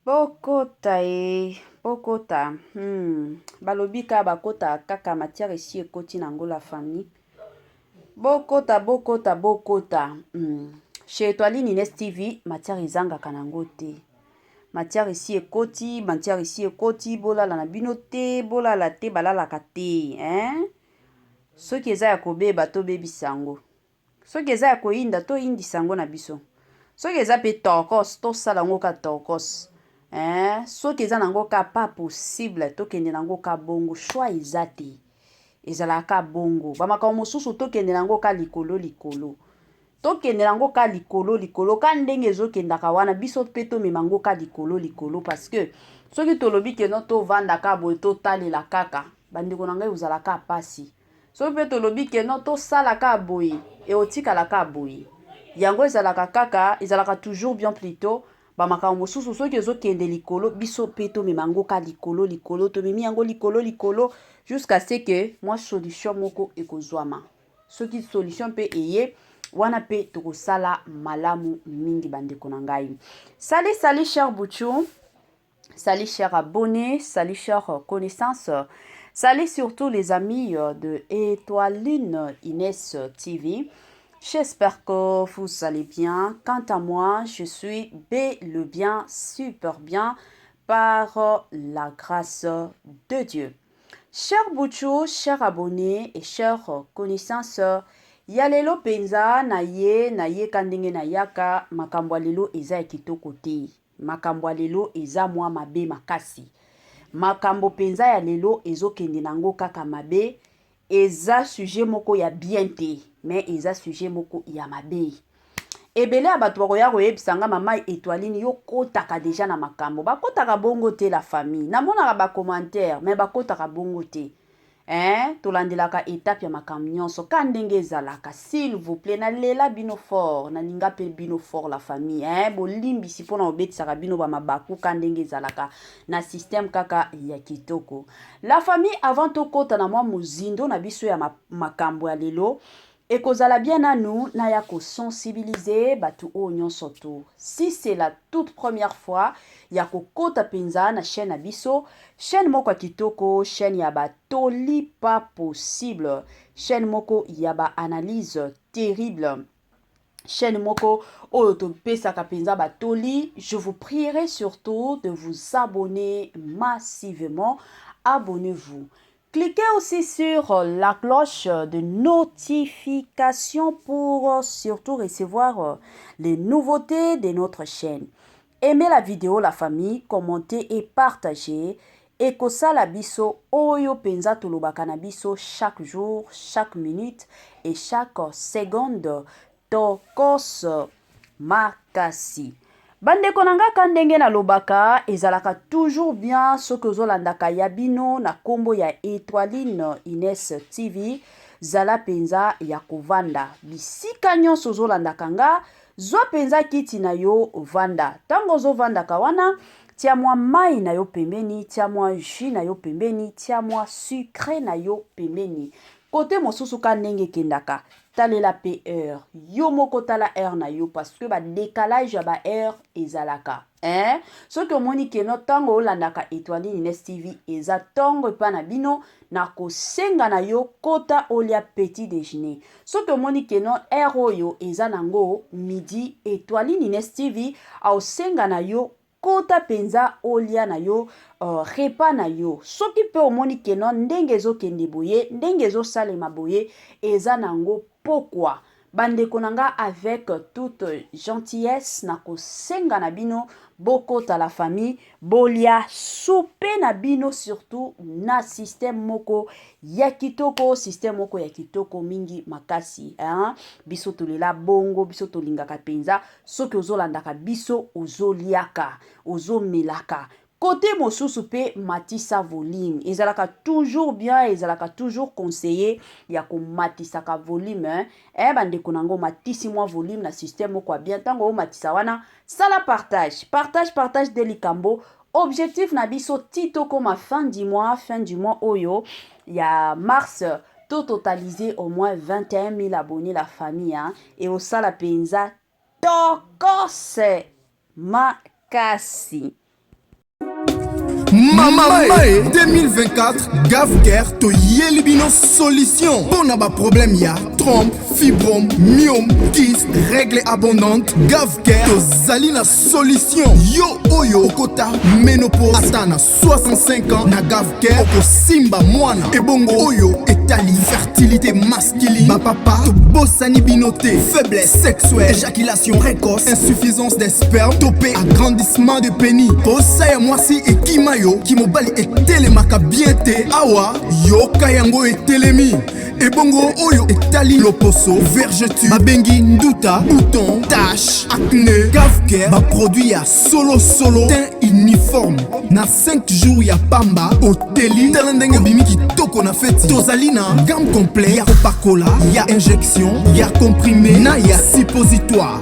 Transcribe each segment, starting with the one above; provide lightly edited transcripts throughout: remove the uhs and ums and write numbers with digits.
Bokota e bokota balobi kaka bakota kaka matière esi ekoti nango la famille. Bokota bokota bokota chez Etoiline Ines TV matière ezangaka nango te. Matière esi ekoti, matière esi ekoti, bolala na bino te, bolala te, balalaka te hein. Soki eza ya kobeba tobebisa yango. Soki eza ya koyinda toyindisa yango na biso. Soki eza pe tokos tosala yango ka tokos eh, soki eza nango ka pas possible tokende nango ka bongo, choix eza te, ezalaka ka bongo. Ba makambo mosusu tokende nango ka likolo likolo, tokende nango ka likolo likolo ka ndenge ezokendaka wana, biso pe tomema yango ka likolo likolo, parce que soki tolobi ke no tovanda ka boye totalela kaka, bandeko na ngai ozala ka pasi. Soki pe tolobi ke non tosala ka boye, ekotikala ka boye. Yango ezalaka kaka, ezalaka toujours bien plutot ba makambo mosusu soki ezokende likolo, biso pe tomema yango ka likolo likolo, tomemi yango likolo likolo jusqu'à ce que mwa solution moko ekozwama. Soki solution pe eye, wana pe tokosala malamu mingi bandeko na ngai. Salut salut cher Buchu. Salut chers abonnés, salut chers connaissances, salut surtout les amis de Etoiline Inès TV. J'espère que vous allez bien. Quant à moi, je suis bel et bien, super bien, par la grâce de Dieu. Cher Buchu, chers abonnés et chers connaissances, ya lelo penza na ye na yeka ndenge na yaka, makambo ya lelo eza ya kitoko te. Makambo ya lelo eza mwa mabe makasi. Makambo penza ya lelo ezokende nango kaka mabe, eza sujet moko ya bien te, mais eza sujet moko ya mabe. Ebele ya bato bakoya koyebisa nga mama Etoiline yo kotaka deja na makambo. Bakotaka bongo te la famille. Namonaka ba commentaires mais bakotaka bongo te. Hein, tolandelaka etape ya makambo nyonso ka ndenge ezalaka. S'il vous plaît, nalela bino fort, nalinga pe bino fort la famille. Hein, bolimbisi mpona kobetisaka bino ba mabaku ka ndenge ezalaka na système kaka ya kitoko. La famille, avant tokota na mwa mozindo na biso ya makambo ya lelo, ekozala bien nanu naya kosensibiliser bato oyo nyonso to. Si c'est la toute première fois ya kokota mpenza na chaîne na biso, chaîne moko ya kitoko, chaîne ya ba toli pas possible, chaîne moko ya ba analyse terrible, chaîne moko oyo topesaka mpenza ba toli, je vous prierai surtout de vous abonner massivement. Abonnez-vous. Cliquez aussi sur la cloche de notification pour surtout recevoir les nouveautés de notre chaîne. Aimez la vidéo la famille, commentez et partagez. Ekosala biso oyo penza tolobaka na biso chaque jour, chaque minute et chaque seconde. Tokos makasi. Bandeko na nga ka ndenge nalobaka ezalaka toujours bien soki ozolandaka ya bino na kombo ya Etoiline Ines TV, zala penza ya kovanda bisika nyonso ozolandaka nga, zwa penza kiti na yo vanda. Tango ozovandaka wana, tia mwa mai na yo pembeni, tia mwa jus na yo pembeni, tia mwa sucre na yo pembeni. Kote mosusu ka ndenge ekendaka, talela pe heure yo moko, tala heure na yo parce que ba décalage ya ba heure ezalaka hein. Soki omoni ke no tango olandaka Etoiline Ines TV eza tongo epa na bino, na kosenga na yo kota olia petit déjeuner. Soki omoni ke no heure oyo eza nango midi, Etoiline Ines TV aosenga na yo kota penza olia na yo repas na yo. Soki pe omoni ke no ndenge ezokende boye, ndenge ezosalema boye eza nango pokwa, bandeko na nga avec toute gentillesse na kosenga na bino bokota la famille, bolia soupe na bino surtout na système moko ya kitoko, système moko ya kitoko mingi makasi hein? Biso tolela bongo, biso tolingaka penza soki ozolandaka biso ozoliaka ozomelaka. Kote mosusu pe matisa volume, ezalaka toujours bien, ezalaka toujours conseiller ya komatisaka volume hein? Bandeko na ngo matisi mwa volume na système moko ya bien. Tango omatisa wana, sala partage, partage, partage de likambo. Objectif na biso ti tokoma fin du mois, fin du mois oyo ya mars, to totaliser au moins 21 000 abonnés la famille hein? Et osala penza tokose makasi. Mama e 2024, Gavcare toyeli bino solution mpo na baproblème ya trompe, fibrome, myome, kyste, règle abondante. Gavcare tozali na solution. Yo oyo okota ménopause ata na 65 ans, na Gavcare okosimba mwana. Ebongo oyo etali fertilité masculine, bapapa tobosani bino te. Faiblesse sexuelle, éjaculation précoce, insuffisance des sperme to mpe agrandissement de pénis, posa ya mwasi ekima yo, kimobali etelemaka bien te, awa yoka yango etelemi. Ebongo oyo etali loposo, vergeture babengi nduta, bouton, tache, acné, Gavcare baproduit ya solosolo, teint uniforme na 5 jours ya pamba oteli. Tala ndenge obimi kitoko na feti. Tozali na gamme complet ya kopakola, ya injection, ya comprimé na ya suppositoire.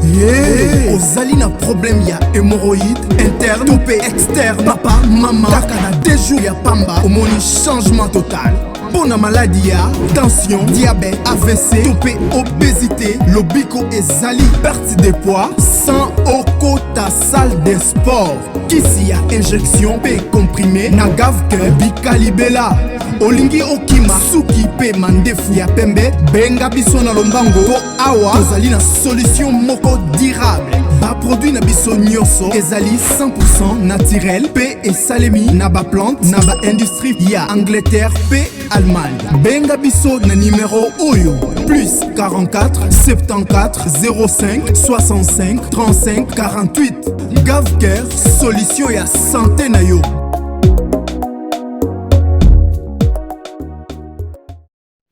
Ye ozali na problème ya hémorroïde interne to mpe externe, papa, mama, kaka na 2 jours ya pamba omoni changement total. Mpo na maladi ya tension, diabète, AVC to mpe obésité, lobiko ezali. Perte de poids sans okota salle de sport, kisi ya injection mpe comprimé na Gavcare bikalibela. Olingi okima suki mpe mandefu ya pembe, benga biso na lombango mpo awa tozali na solution moko durable. Baproduit na biso nyonso ezali 100 naturel mpe esalemi na baplante na baindustrie ya Angleterre mpe Allemagne. Benga biso na nimero oyo: plus 44 74 05 65 35 48. Gavcare, solution ya santé na yo.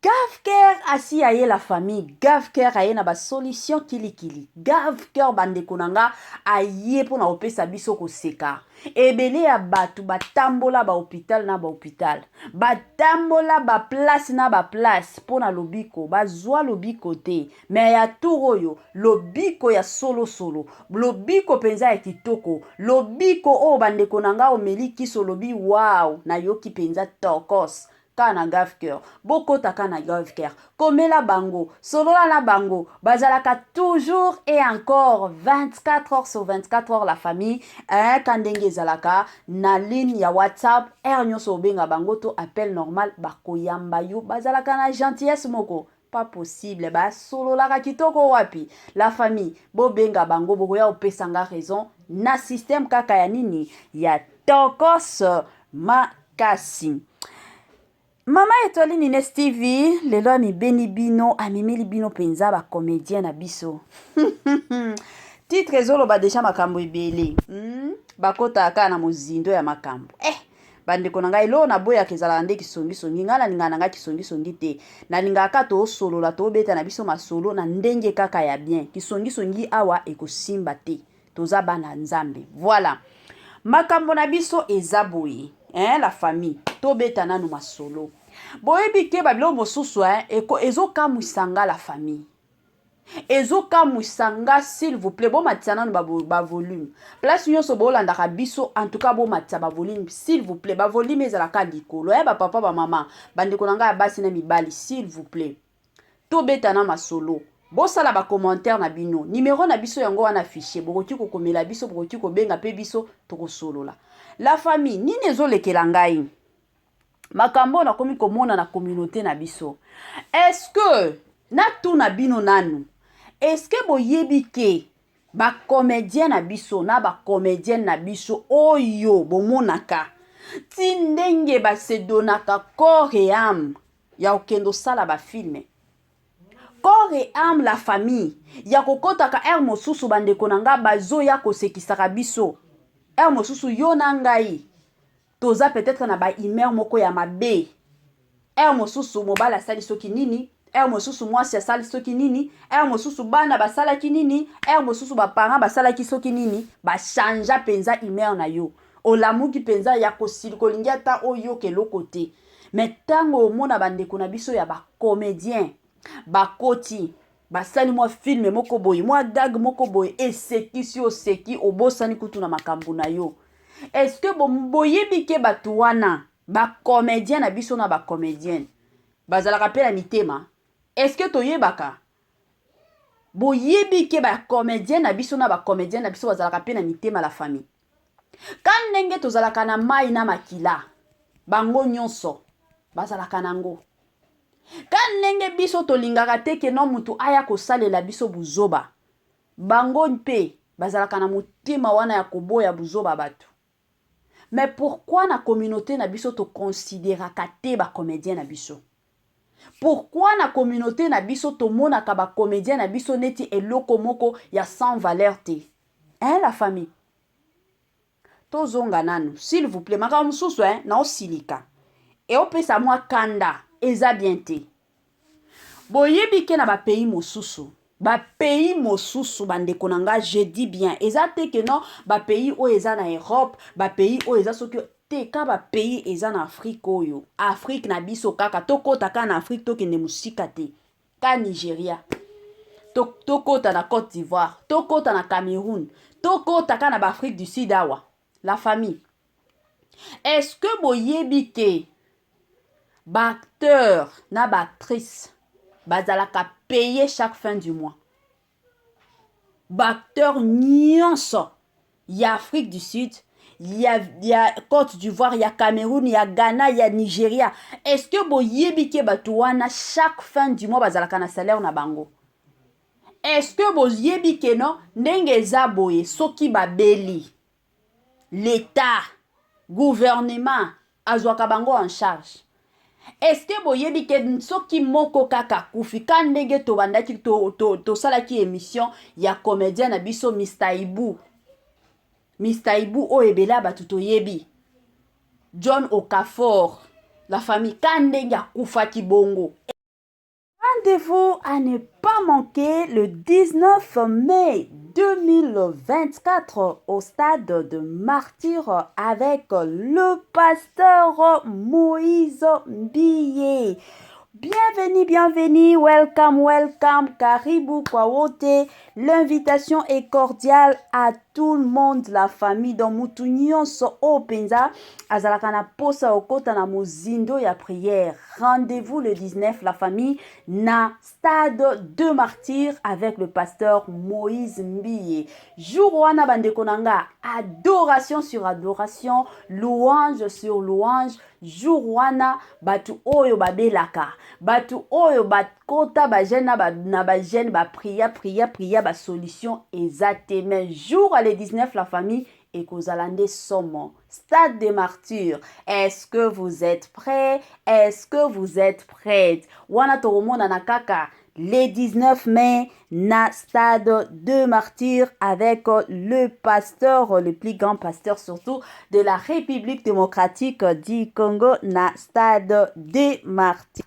Gavcare asi aye, la famille. Gavcare aye na basolution kilikili. Gavcare, bandeko na nga, aye mpona kopesa biso koseka. Ebele ya bato batambola bahôpital na bahôpital, batambola baplace na baplace mpo na lobiko, bazwa lobiko te. Mais ya tour oyo, lobiko ya solosolo, lobiko mpenza ya kitoko, lobiko oyo, bandeko na nga, omeli kisi, olobi: "Wow, nayoki mpenza tokos." Kaka na Gavcare. Bokota kaka na Gavcare, komela bango, solola na bango, bazalaka toujours et encore 24 heures sur 24 heures, la famille, hein, ka ndenge ezalaka na ligne ya WhatsApp, heure nyonso obenga bango to appel normal, bakoyamba yo. Bazalaka na gentillesse moko pas possible, basololaka kitoko. Wapi la famille? Bobenga bango, bokoya kopesanga raison na système kaka ya nini ya tokos makasi. Mama Etoile Nines TV lelo amibeni bino, amemeli bino mpenza bacomédien na biso. Titre ezoloba déjà makambo ebele. Bakotaka kaka na mozindo ya makambo. Bandeko na ngai, eloko naboyaka ezalaka nde kisongisongi. Ngai nalingaka na ngai kisongisongi te. Nalingaka kaka toosolola, toobeta na biso masolo na ndenge kaka ya bien. Kisongisongi awa ekosimba te, toza bana Nzambe. Voilà, makambo na biso eza boye, hein, la famille. Tobeta nanu masolo. Boyebi ke babiloko mosusu, hein, ezokamwisa nga, la famille, ezokamwisa nga. S'il vous plaît, bomatisa nanu bavolume place nyonso bolandaka biso. En tout cas, bomatisa bavolume, s'il vous plaît. Bavolume ezalaka likolo ya bapapa, bamama, bandeko na ngai ya basi na mibali. S'il vous plaît, tobeta na masolo. Bosala bacommentaire na bino. Nimero na biso yango wana affiche, bokoki kokomela biso, bokoki kobenga mpe biso, tokosolola. La famille, nini ezolekela ngai? Makambo oyo nakomi komona na communauté na biso, est-ce que natuna bino nanu, est-ce que boyebi ke bacomédien na biso na bacomédienne na biso oyo bomonaka ti ndenge basedonaka corps et âme ya kokende osala bafilme, corps et âme, la famille, ya kokɔtaka heure mosusu, bandeko na nga, bazoya kosekisaka biso? Heure mosusu yo na ngai toza peut-être na bahumeur moko ya mabe. Heure mosusu mobali asali soki nini, heure mosusu mwasi asali soki nini, heure mosusu bana basalaki nini, heure mosusu baparent basalaki soki nini, bachangea mpenza humeur na yo. Olamuki mpenza ya kosilika, olingi ata oyoka eloko te. Mais ntango omona bandeko na biso ya bacomédien bakoti, basali mwa film moko boye, mwa gag moko boye, esekisi, oseki, obosani kutu na makambo na yo. Est-ce que boyebi ke bato wana, bacomédien na biso na bacomédienne, bazalaka mpe na mitema? Est-ce que toyebaka? Boyebi ke bacomédien na biso na bacomédienne na biso bazalaka mpe na mitema, la famille? Ka ndenge tozalaka na mai na makila, bango nyonso bazalaka nango. Ka ndenge biso tolingaka te ke no mutu aya kosalela biso buzoba, bango mpe bazalaka na motema wana ya koboya buzoba bato. Mais pourquoi na communauté na biso to consideraka te ba comediens na biso? Pourquoi na communauté na biso tomonaka ba comediens na biso neti eloko moko ya sans valeur te? Hein la famille? Tozonga nanu s'il vous plaît, makambo mosusu hein, naosilika eopesa mwa kanda, eza bien te. Boyebi ke na ba pays mosusu, ba pays mosusu bandeko na nga, je dis bien, eza te ke non ba pays oyo eza na Europe, ba pays oyo eza soki te, ka ba pays eza na Afrique oyo, Afrique na biso kaka, tokota kaka na Afrique, tokende mosika te, ka Nigeria, tokota na Cote d'Ivoire, tokota na Cameroun, tokota kaka na ba Afrique du Sud awa, la famille. Est-ce que boyebi ke ba acteurs na ba actrices bazalaka paye chaque fin du mois? Ba acteurs nyonso ya Afrique du Sud, ya Côte d'Ivoire, ya Cameroun, ya Ghana, ya Nigeria, est-ce que boyebi ke bato wana chaque fin du mois bazalaka na salaire na bango? Est-ce que boyebi ke no ndenge eza boye, soki babeli, l'État, gouvernement azwaka bango en charge? Est-ce que boyebi ke soki moko kaka akufi, ka ndenge tobandaki tosalaki émission ya comédien na biso Mr Ibu, Mr Ibu oyo ebele ya bato toyebi, John Okafor, la famille, ka ndenge akufaki bongo. Rendez-vous à ne pas manquer le 19 mai 2024 au stade de Martyrs avec le pasteur Moïse Mbiye. Bienvenue, bienvenue, welcome, welcome, karibu kwa wote. L'invitation est cordiale à tout le monde, la famille. Donc mutu nyonso oyo mpenza azalaka na posa okota na mozindo ya prière. Rendez-vous le 19, la famille, na stade de Martyrs avec le pasteur Moïse Mbiye. Jour wana bandeko na nga, adoration sur adoration, louange sur louange. Jour wana bato oyo babelaka, bato oyo bakota ba jeûne na ba jeûne, ba priya priya priya, ba solution eza te. Mais jour le 19, la famille, ekozala nde somo. Stade de Martyrs, est-ce que vous êtes prêts? Est-ce que vous êtes prêtes? Wana tokomonana kaka le 19 mai na stade de Martyrs avec le pasteur, le plus grand pasteur surtout de la République démocratique du Congo, na stade de Martyrs.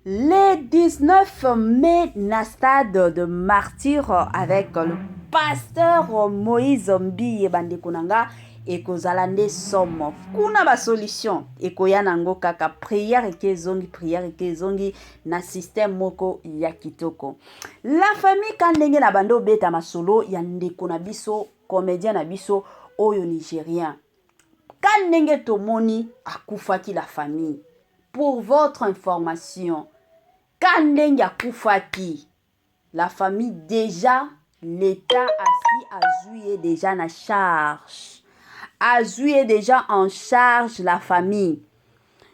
Le 19 mai na stade de Martyrs avec le pasteur Moïse Mbiye, bandeko na nga, ekozala nde somo. Kuna ba solution ekoya nango kaka prière eke ezongi, prière eke ezongi na système moko ya kitoko. La famille, ka ndenge na bando obeta masolo ya ndeko na biso comédien na biso oyo nigérien, ka ndenge tomoni akufaki, la famille, pour votre information, ka ndenge akufaki, la famille, déjà l'État asi azwi ye déjà na charge, azwi ye déjà en charge, la famille.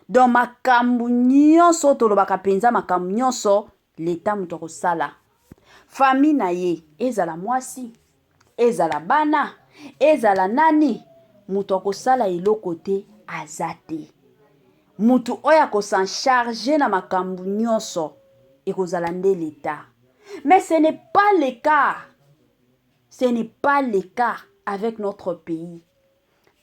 Donc makambo nyonso tolobaka mpenza, makambo nyonso l'État moto akosala. Famille na ye, ezala mwasi, ezala bana, ezala nani, moto akosala eloko te, aza te. Motu oyo akosan charge na makambo nyonso ekozala nde l'État. Mais ce n'est pas le cas, ce n'est pas le cas avec notre pays.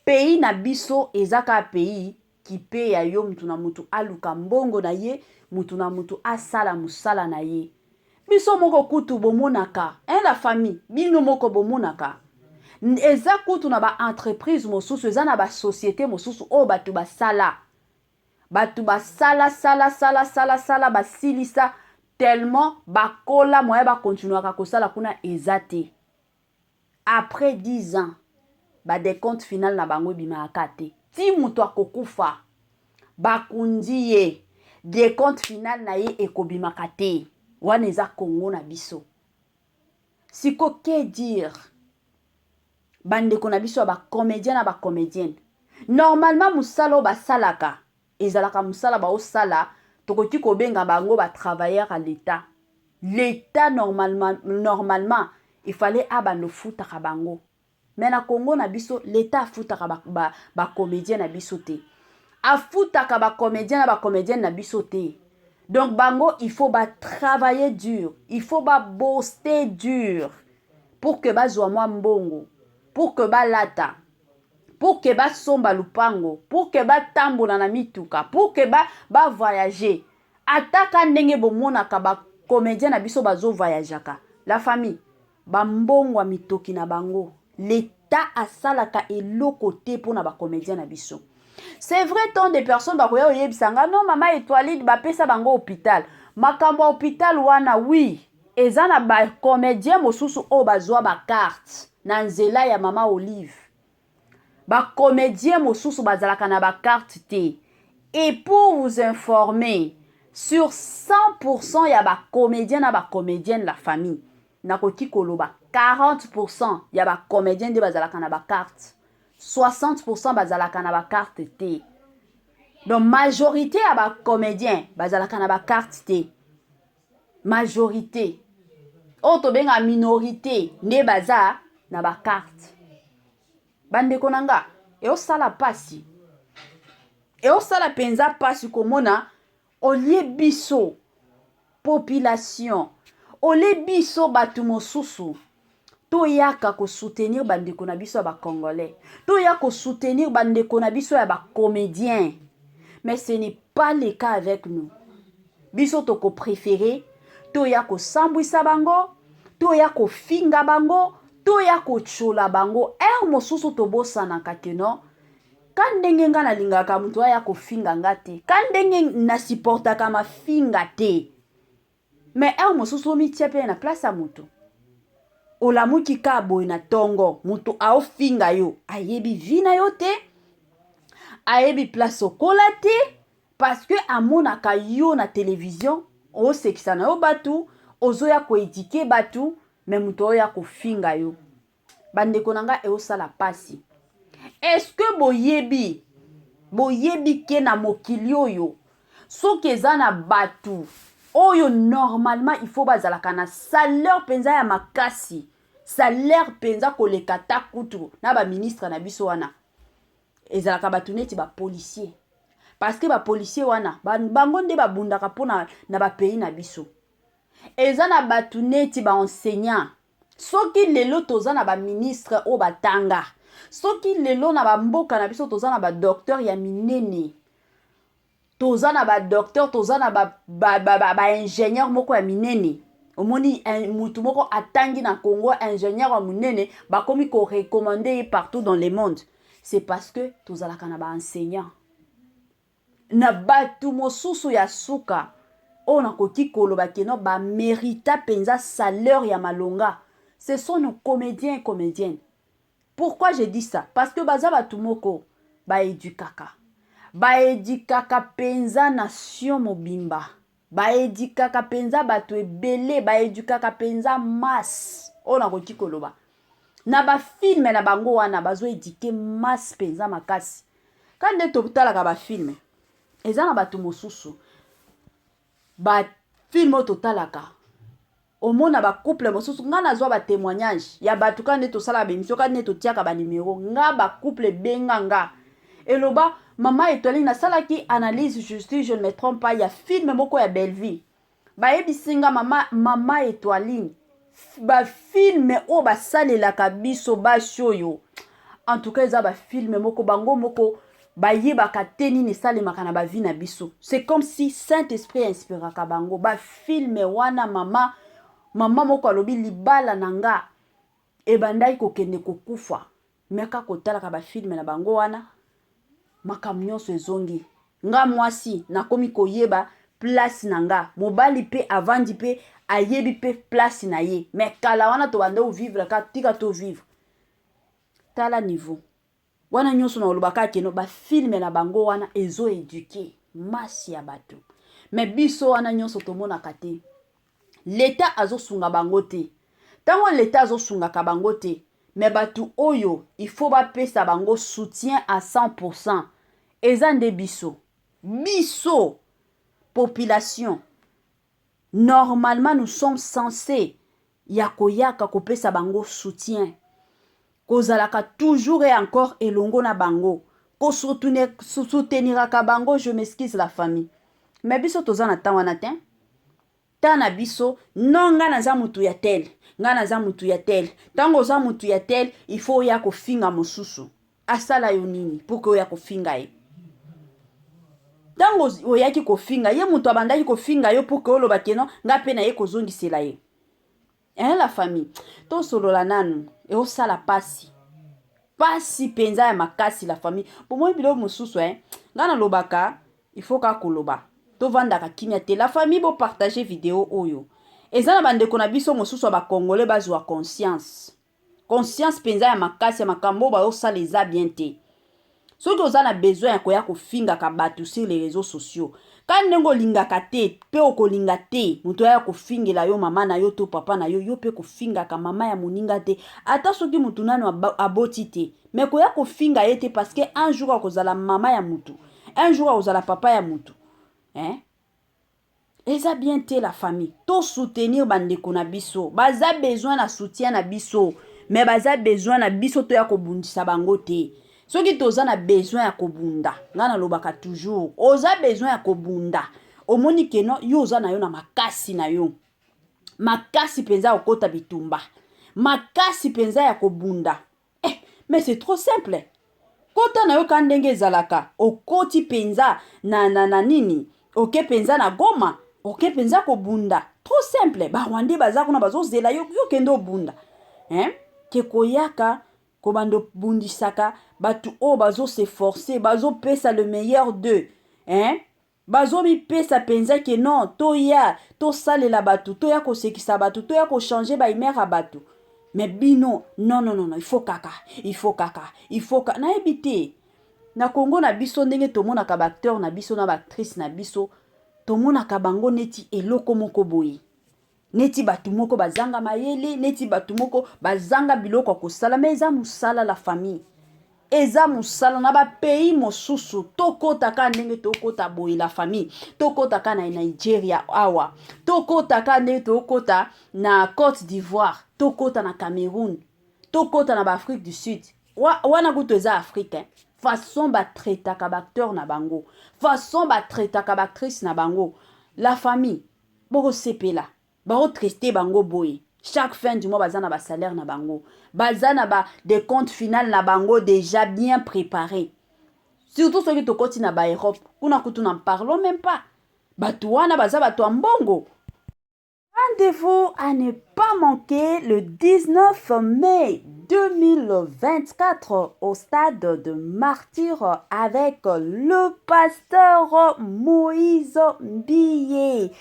Pays na biso eza kaka pays kipe ya yo, mutu na mutu aluka mbongo na ye, mutu na mutu asala mosala na ye. Biso moko kutu bomonaka, hein, la famille, bino moko bomonaka, eza kutu na baentreprise mosusu, eza na basociété mosusu oyo bato basala, bato basala sala sala sala sala, basilisa tellement bakola, moya bakontinuaka kosala kuna eza te. Après 10 ans, badécompte final na bango ebimaka te. Ti moto akokufa, bakundi ye, décompte final na ye ekobimaka te. Wana eza Kongo na biso. Siko que dire? Bandeko na biso ya bacomédien na bacomédienne, normalement mosala oyo basalaka ezalaka mosala baosala, tokoki kobenga bango batravailleur ya l'État. L'État, normalement il fallait abanda ofutaka bango, mais na Congo na biso, l'État afutaka bacomédien ba na biso te, afutaka bacomédien na bacomédienne na biso te. Donc bango, il faut batravailler dur, il faut babosser dur pour que bazwa mwa mbongo, pour que balata, pour que basomba lupango, pour que batambola na mituka, pour que bavoyage ba ataka ndenge bomonaka bacomédien na biso bazovoyageaka. La famille, bambongo ya mitoki na bango, l'État asalaka eloko te mpona bacomédien na biso. C'est vrai, tant de personnes bakoya oyebisa nga: "Non, mama Étoiline, bapesa bango hôpital." Makambo ya hôpital wana, oui, eza na bacomédien mosusu oyo bazwa bacarte na nzela ya mama Olive. Bacomédien mosusu bazalaka na bacarte te. Et pour vous informer, sur 100% ya bacomédien na bacomédienne, la famille, nakoki koloba 40% ya bacomédien nde bazalaka na bacarte, 60% bazalaka na bacarte te. Donc majorité ya bacomédien bazalaka na bacarte te. Majorité oyo tobenga minorité nde baza na bacarte. Bandeko na nga, eosala mpasi, eosala mpenza mpasi komona olie biso population, olie biso bato mosusu, toyaka kosoutenir bandeko na biso ya bacongolais, toya kosoutenir bandeko na biso ya bacomédien, mais ce n'est pas le cas avec nous. Biso tokopréférer toya kosambwisa bango, toya kofinga bango, toya kotyola bango. Heure mosusu tobosanaka que non, ka ndenge nga nalingaka moto aya kofinga nga te, ka ndenge nasupportaka mafinga te, mais heure mosusu omitia mpe na place ya moto. Olamuki ka boye na ntongo, moto aofinga yo, ayebi vie na yo te, ayebi place okola te, parce que amonaka yo na télévision, osekisa na yo bato, ozoya koéduquer bato, mais moto oyo ya kofinga yo. Bandeko na ngai, eosala mpasi. Est-ce que boyebi que na mokili oyo, soki eza na bato oyo normalement il faut bazalaka na salaire mpenza ya makasi, salaire mpenza koleka ta kutu na baministre na biso wana, ezalaka bato neti bapolicier, parce que bapolicier wana, bango nde babundaka mpona na bapays na biso. Eza na bato neti baenseignant. Soki lelo toza na baministre oyo batanga, soki lelo na bamboka na biso toza na badocteur ya minene, toza na badocteur, toza na baingénieur ba, ba, ba moko ya minene, omoni mutu moko atangi na Congo, ingénieur ya monene, bakomi korecommander ye partout dans le monde, c'est parce que tozalaka na baenseignant. Na bato mosusu ya suka oyo nakoki koloba que non, bamérita mpenza salaire ya malonga, ce sont nos comédiens et comédiennes. Pourquoi je dis ça? Parce que baza bato moko baéduquaka, baéduquaka mpenza nation mobimba, baéduquaka mpenza bato ebele, baéduquaka mpenza masse. Oyo nakoki koloba, na bafilm na bango wana, bazoéduquer masse mpenza makasi. Ka nde totalaka bafilm, eza na bato mosusu, bafilm oyo totalaka, omona bacouple mosusu. Nga nazwa batémoignage ya bato. Ka nde tosalaka baémission, ka nde totiaka banimero, nga bacouple ebenga nga, eloba: "Mama Etoile, nasalaki analyse justice, je ne me trompe pas, ya film moko ya Belleville." Bayebisi nga: Mama Etoiline, bafilm oyo basalelaka biso basi oyo, en tout cas eza bafilm moko, bango moko bayebaka te nini esalemaka na bavie na biso. C'est comme si Saint Esprit inspiraka bango bafilm wana." Mama moko alobi: "Libala na nga ebandaki kokende kokufa, mais kaka kotalaka bafilm na bango wana, makambo nyonso ezongi. Nga mwasi nakomi koyeba place na nga, mobali mpe avandi mpe ayebi mpe place na ye. Mais kala wana tobanda kovivre ka tika tovivre." Tala niveau wana nyonso na olobaka que non, bafilm na bango wana ezoéduquer masse ya bato, mais biso wana nyonso tomonaka te. Leta azosunga bango te. Ntango leta azosungaka bango te, Mais bato oyo il faut bapesa bango soutien à 100%, eza nde biso, biso population. Normalement, nous sommes censés ya koyaka kopesa bango soutien, kozalaka toujours et encore elongo na bango, kosouteniraka bango. Je m'excuse, la famille, mais biso toza na ntan wana te. Ta na biso no, nga naza mutu ya tel, nga naza mutu ya tel. Ntango oza mutu ya tel, il faut oya kofinga mosusu. Asala yo nini pour que oya kofinga ye? Ntango oyaki kofinga ye, moto abandaki kofinga yo pour que oloba que non, nga mpe na ye kozongisela ye, hein? La famille, tosolola nanu. Eosala pasi, pasi mpenza ya makasi, la famille. Bomoi biloko mosusu, eh? Nga nalobaka, il faut kaka koloba, tovandaka kimia te. La famille, bopartage video oyo. Eza na bandeko na biso mosusu ya bacongolais bazwa conscience, conscience mpenza ya makasi ya makambo oyo bazosala eza bien te. Soki oza na besoin ya koya kofingaka bato sur les réseaux sociaux, ka ndenge olingaka te mpe okolinga te moto aya kofingela yo mama na yo to papa na yo, yo mpe kofingaka mama ya moninga te. Ata soki motu nano aboti te, mais koya kofinga ye te, parce que un jour akozala mama ya motu, un jour akozala papa ya motu, hein? Eza bien te, la famille. Tosoutenir bandeko na biso, baza besoin na soutien na biso, mais baza besoin na biso toya kobundisa bango te. Soki toza na besoin ya kobunda, ngai nalobaka toujours, oza besoin ya kobunda, omoni que non, yo oza na yo na makasi na yo, makasi mpenza ya kokɔta bitumba, makasi mpenza ya kobunda, eh, mais c'est trop simple. Kota na yo ka ndenge ezalaka, okoti mpenza na nini, oke mpenza na Goma, oke mpenza kobunda. Trop simple. Barwandais baza kuna, bazozela yo, yo kende obunda, hein? Que koyaka kobanda obundisaka bato oyo bazos'efforcer, bazopesa le meilleur d'eux, hein? Bazomipesa mpenza que non, toya tosalela bato, toya kosekisa bato, toya kochanger bahumeur ya bato. Mais bino, non, non, non, non, il faut kaka, il faut kaka, il faut ka nayebi te. Na Kongo na biso, ndenge tomonaka baacteur na biso na baactrice na biso, tomonaka bango neti eloko moko boye, neti bato moko bazanga mayele, neti bato moko bazanga biloko ya kosala. Mais eza mosala, la famille, eza mosala. Na bapays mosusu, tokɔta ndenge tokɔta boye, la famille, tokɔta na Nigeria awa, tokɔta ndenge tokɔta na Côte d'Ivoire, tokɔta na Cameroun, tokɔta na baAfrique du Sud. Wana kutu eza Afrique, hein? Façon batraitaka baacteur na bango, façon batraitaka baactrice na bango, la famille, bokosepela. Baotraite bango boye, chaque fin du mois baza na basalaire na bango, baza na ba décompte final na bango déjà bien préparé. Surtout soki tokoti na baEurope, kuna kutu n'en parlons même pas. Bato wana baza bato ya mbongo. Rendez-vous à ne pas manquer le 19 mai 2024 au stade de Martyr avec le pasteur Moïse Mbiye.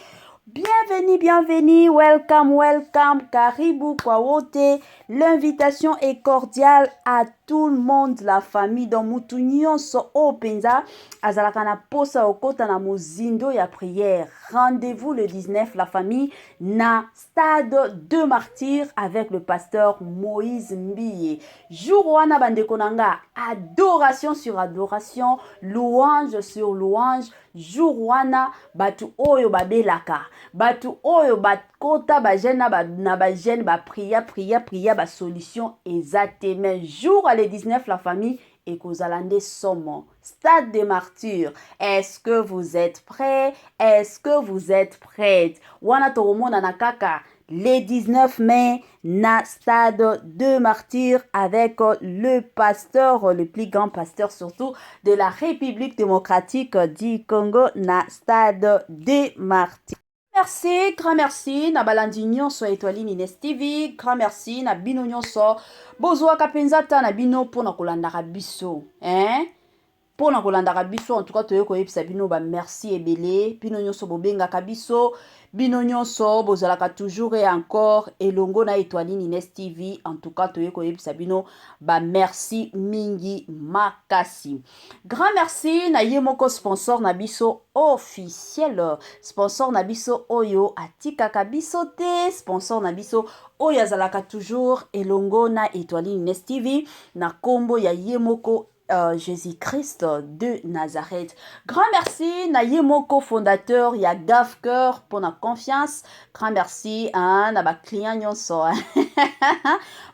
Bienvenue, bienvenue, welcome, welcome, karibu kwa wote. L'invitation est cordiale à tout le monde, la famille. Donc, mutu nyonso oyo mpenza azalaka na posa okota na mozindo ya prière. Rendez-vous le 19, la famille, na stade de Martyr avec le pasteur Moïse Mbiye. Jour wana, bandeko na nga, adoration sur adoration, louange sur louange. Jour wana, bato oyo babelaka, bato oyo bakota bajeûne na bajeûne, baprier, prier, prier, basolution eza te. Mais jour le 19, la famille, ekozala nde somo. Stade de Martyr, est-ce que vous êtes prêts? Est-ce que vous êtes prête? Wana tokomonana kaka le 19 mai na stade de Martyr avec le pasteur, le plus grand pasteur surtout de la République démocratique du Congo, na stade de Martyr. Merci, grand merci na balandi nyonso ya Étoile Mines TV. Grand merci na bino nyonso bozwaka mpenza ta na bino mpona kolandaka biso, hein? Mpo na kolandaka biso, en tout cas toye koyebisa bino ba merci ebele. Bino nyonso bobengaka biso, bino nyonso bozalaka toujours et encore elongo na Etoiline Ines TV. En tout cas toye koyebisa bino ba merci mingi makasi. Grand merci na ye moko sponsor na biso officiel, sponsor na biso oyo atikaka biso te, sponsor na biso oyo azalaka toujours elongo na Etoiline Ines TV na kombo ya ye moko Jésus-Christ de Nazareth. Grand merci na ye moko fondateur ya Gaf Cœur pour la confiance. Grand merci hein, na ba client nyonso.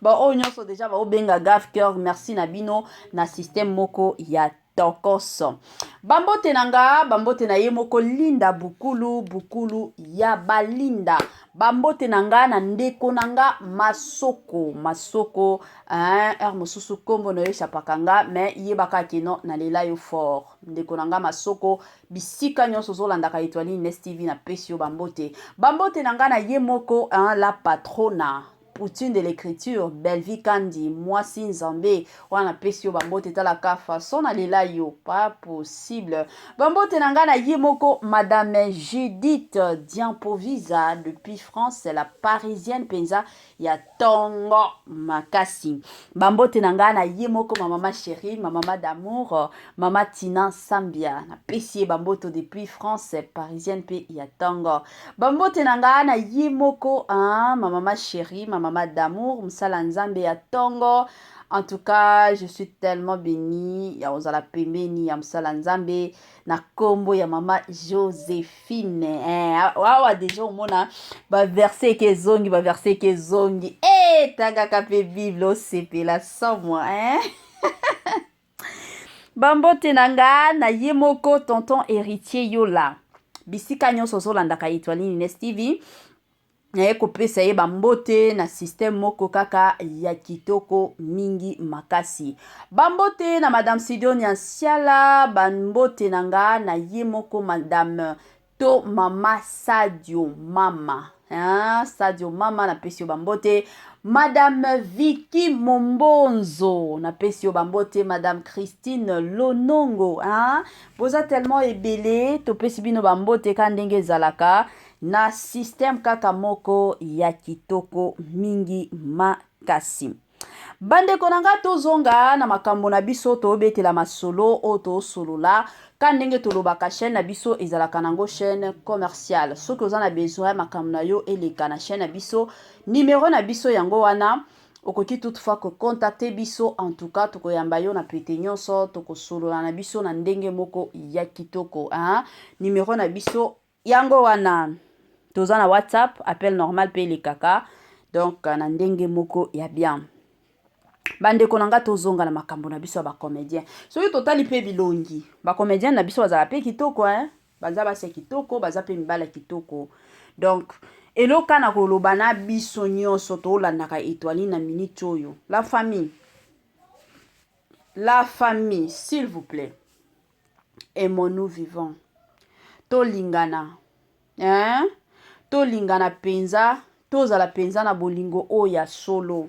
Ba oyo nyonso déjà ba obenga Gaf Cœur, merci na bino na système moko ya tokos. Bambote na nga, bambote na ye moko Linda Bukulu, Bukulu ya Balinda. Bambote na nga na ndeko na nga Masoko, Masoko hein, heure mosusu kombo na yo echapaka nga, mais yebaka ke non, nalela yo fort. Ndeko na nga Masoko, bisika nyonso ozolandaka Etoiline Ines TV, napesi yo bambote. Bambote na nga na ye moko hein, la patrona Poutine de l'écriture, Bellevue Kandi, mwasi Nzambe, wana napesi yo bambote, talaka façon nalela yo, pas possible. Bambote na nga na ye moko Madame Judith Diampovisa depuis France, la parisienne penza ya tongo makasi. Bambote na nga na ye moko ma mama chérie, ma mama d'amour, mama Tina Sambia, napesi ye bambote depuis France, parisienne pe ya tongo. Bambote na nga na ye moko hein, ma mama chérie, ma mama d'amour, mosala Nzambe ya tongo. En tout cas, je suis tellement bénie ya kozala pembeni ya mosala Nzambe na kombo ya mama Joséphine. Eh, awa déjà omona ba verset ke ezongi, ba verset ke ezongi. Eh, tangaka pe Bible osepela sans moi, hein. Bambote na nga na ye moko tonton Héritier Yola. Bisika nyonso ozolandaka Etoiline Ines TV, naye kopesa ye bambote na système moko kaka ya kitoko mingi makasi. Bambote na Madame Sidonia Nsiala, bambote na nga na ye moko Madame to Mama Sadio Mama. Hein, Sadio Mama napesi yo bambote. Madame Vicky Mombonzo napesi yo bambote. Madame Christine Lonongo, hein, boza tellement ebele, topesi bino bambote ka ndenge ezalaka na système kaka moko ya kitoko mingi makasi. Bandeko na nga, tozonga na makambo na biso, tobetela masolo oyo tosolola ka ndenge tolobaka. Chaîne na biso ezalaka nango chaîne commerciale. Soki oza na besoin makambo na yo eleka na chaîne na biso, numéro na biso yango wana, okoki toutefois kocontacter biso. En tout cas tokoyamba yo na pete nyonso, tokosolola na biso na ndenge moko ya kitoko, hein? Numéro na biso yango wana, toza na WhatsApp, appel normal mpe elekaka, donc na ndenge moko ya bien. Bandeko na nga, tozonga na makambo na biso ya bacomédien. Soki totali mpe bilongi, bacomédien na biso bazala mpe kitoko, hein? Baza basi ya kitoko, baza mpe mibali ya kitoko. Donc eloka na koloba na biso nyonso tolandaka Etoiline na minute oyo, la famille, la famille, s'il vous plaît, aimons-nous vivants, tolingana, hein? Tolingana mpenza, tozala mpenza na bolingo oyo ya solo.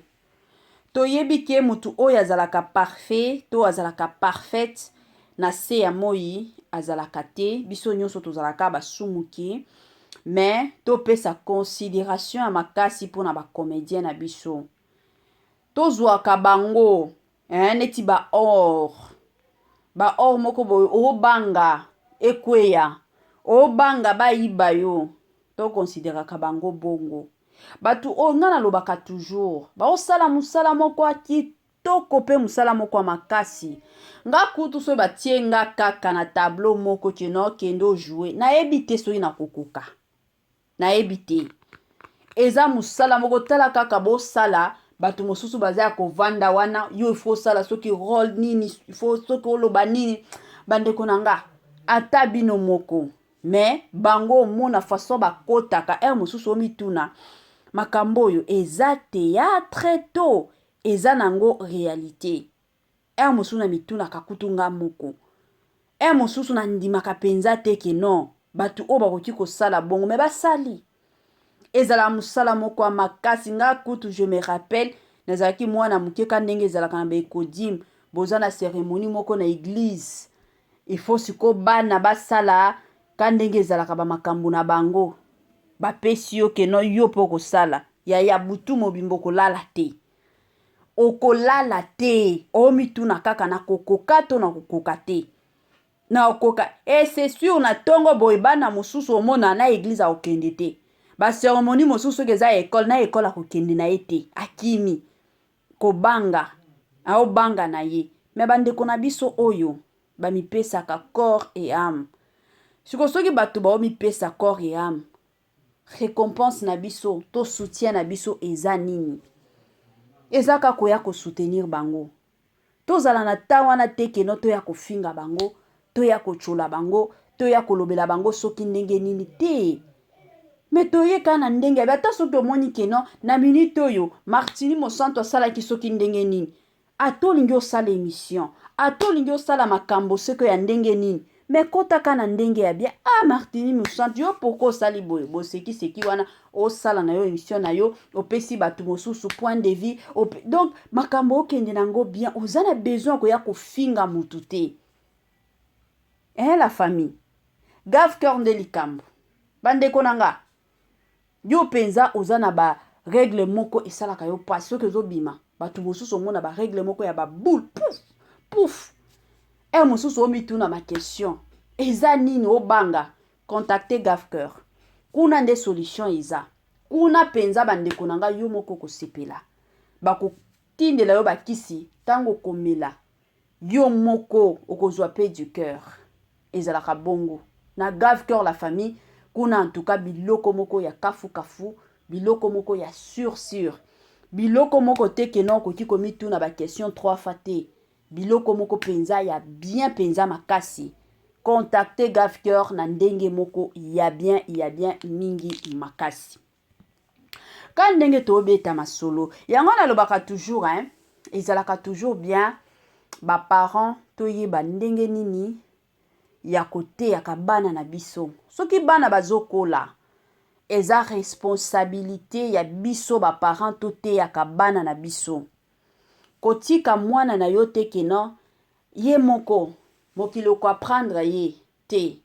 Toyebi ke motu oyo azalaka parfait to azalaka parfaite na se ya moi azalaka te. Biso nyonso tozalaka basumuki, mais topesa considération ya makasi mpona bacomédien na biso. Tozwaka bango, eh, neti ba or, ba or moko boye obanga ekweya, obanga bayiba yo. Tokonsideraka bango bongo. Bato oyo ngai nalobaka toujours, baosala mosala moko ya kitoko mpe mosala moko ya makasi. Nga kutu soki batie nga kaka na tableau moko ke no kende ojouer, nayebi te soki nakokoka, nayebi te. Eza mosala moko, tala kaka bosala, bato mosusu baza ya kovanda wana, yo ifo osala soki role nini, ifo soki oloba nini. Bandeko na nga, ata bino moko, mais bango omona façon bakotaka heure mosusu, omituna makambo oyo eza théâtre to eza nango réalité. Heure mosusu na mitunaka kutu nga moko, heure mosusu nandimaka mpenza te ke non, bato oyo bakoki kosala bongo, mais basali. Ezala mosala moko ya makasi. Nga kutu je me rappelle, nazalaki mwana moke, ka ndenge ezalaka na baecodim, boza na cérémonie moko na église. Il faut sikoyo bana basala ka ndenge ezalaka ba makambo na bango. Bapesi yo que non yo pe okosala. Yaya butu mobimba okolala te. Okolala te. Omituna kaka nakokoka to nakokoka te. Nakokoka. Et c'est sûr na tongo boye bana mosusu omona na eglise akokende te. Ba ceremonie mosusu soki eza ecole na ecole akokende na ye te. Akimi. Kobanga. Aobanga na ye. Mais bandeko na biso oyo bamipesaka corps et ame. Siko soki bato baomipesa corps et ame, recompense na biso to soutien na biso eza nini? Eza kaka koya ko soutenir bango. Tozala na temps wana te que non toya kofinga bango, toya kotshola bango, toya kolobela bango soki ndenge nini te. Mais toye kaka na ndenge ya ata soki omoni que non na minute oyo Martini Mosantu asalaki soki ndenge nini, ata olingi osala emission, ata olingi osala makambo soki ya ndenge nini, mais kota kaka na ndenge ya bien. Ah Martini Mosantu, yo pourquoi osali boye? Bosekiseki wana, osala na yo emission na yo, opesi bato mosusu point de vue, donc makambo okende nango bien, oza na besoin koya kofinga mutu te. Eh la famille, Gave Cœur nde likambo. Bandeko na nga, yo penza oza na ba règle moko esalaka yo pasi soki ozobima, bato mosusu omona ba règle moko ya ba boule pouf pouf. Heure mosusu omituna ma question, eza nini obanga? Contacter Gave Cœur. Kuna nde solution eza. Kuna penza bandeko na nga yo moko kosepela. Bakotindela yo bakisi tango okomela yo moko okozwa pe du cœur. Ezalaka bongo na Gave Cœur la famille, kuna en tout cas biloko moko ya kafu kafu, biloko moko ya sur sur, biloko moko te que non okoki komituna ba question 3 fois te, biloko moko penza ya bien penza makasi. Contacter Gave Cœur na ndenge moko ya bien ya bien mingi makasi. Ka ndenge tobeta masolo yango nalobaka toujours hein, ezalaka toujours bien ba parents toyeba ndenge nini ya koteyaka bana na biso. Soki bana bazokola, eza responsabilité ya biso ba parents toteyaka bana na biso. Kotika mwana na yo te que non ye moko mokili oko apprendre ye te.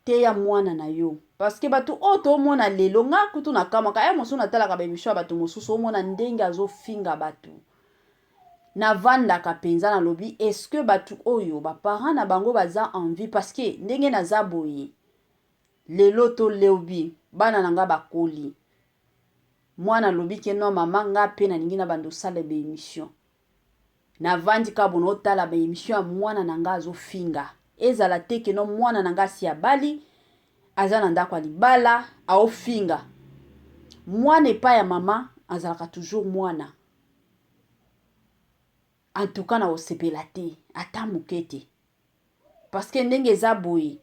Teya mwana na yo parce que bato oyo tomona lelo, nga kutu na kamwaka ya mosusu natalaka ba emission ya bato mosusu, omona ndenge azofinga bato, navandaka mpenza nalobi est ce que bato oyo ba parents na bango baza en vie? Parce que ndenge naza boye lelo to lobi bana na nga bakoli, mwana alobi ke non mama, nga pe nalingi na banda osala ba emission, navandi kaka bona otala ba emission ya mwana na nga azofinga, ezala te ke non mwana na nga asi abali, aza na ndako ya libala, aofinga mwana epai ya mama, azalaka toujours mwana. En tout cas na osepela te ata moke te, parce que ndenge eza boye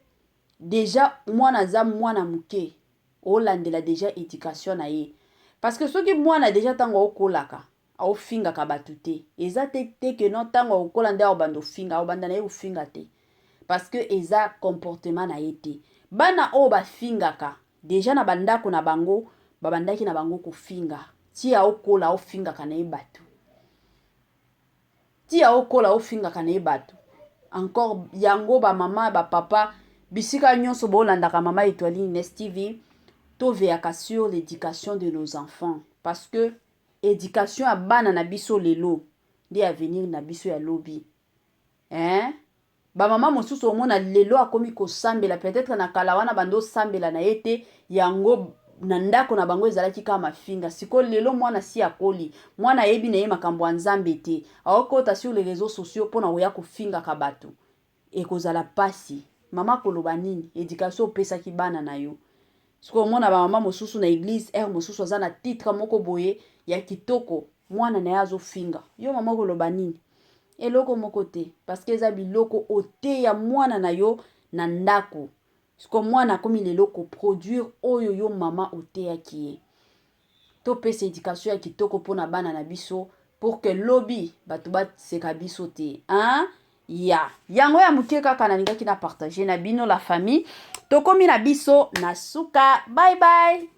deja mwana aza mwana moke, olandela deja education na ye, parce que soki mwana deja ntango aokolaka aofingaka bato te, eza te te ke non ntango akokola nde aobanda ofinga, aobanda na ye kofinga te, parce que eza comportement na ye te. Bana oyo bafingaka deja na bandako na bango, babandaki na bango kofinga, ti aokola aofingaka na ye bato, ti aokola aofingaka na ye bato encore. Yango ba mama ba papa bisika nyonso bolandaka Mama Etoile Ines TV, toveyaka sur l'éducation de nos enfants, parce que éducation ya bana na biso lelo nde avenir na biso ya lobi, hein? Bamama mosusu omona lelo akomi kosambela, peut-être na kala wana bando osambela na ye te, yango na ndako na bango ezalaki kaka mafinga. Sikoyo lelo mwana si akoli, mwana ayebi na ye makambo ya Nzambe te, aokota sur les réseaux sociaux mpona koya kofingaka bato, ekozala pasi. Mama koloba nini? Éducation opesaki bana na yo. Sikoyo omona bamama mosusu na église, heure mosusu aza na titre moko boye ya kitoko, mwana na ye azofinga yo, mama koloba nini? Eloko moko te, parce que eza biloko oteya mwana na yo na ndako. Sikoyo mwana akomi lelo koproduire oyo yo mama oteyaki ye. Topesa éducation ya kitoko mpona bana na biso pour que lobi bato baseka biso te, hein? Ya yango ya moke kaka nalingaki na partage na bino la famille. Tokomi na biso na suka. Bye bye.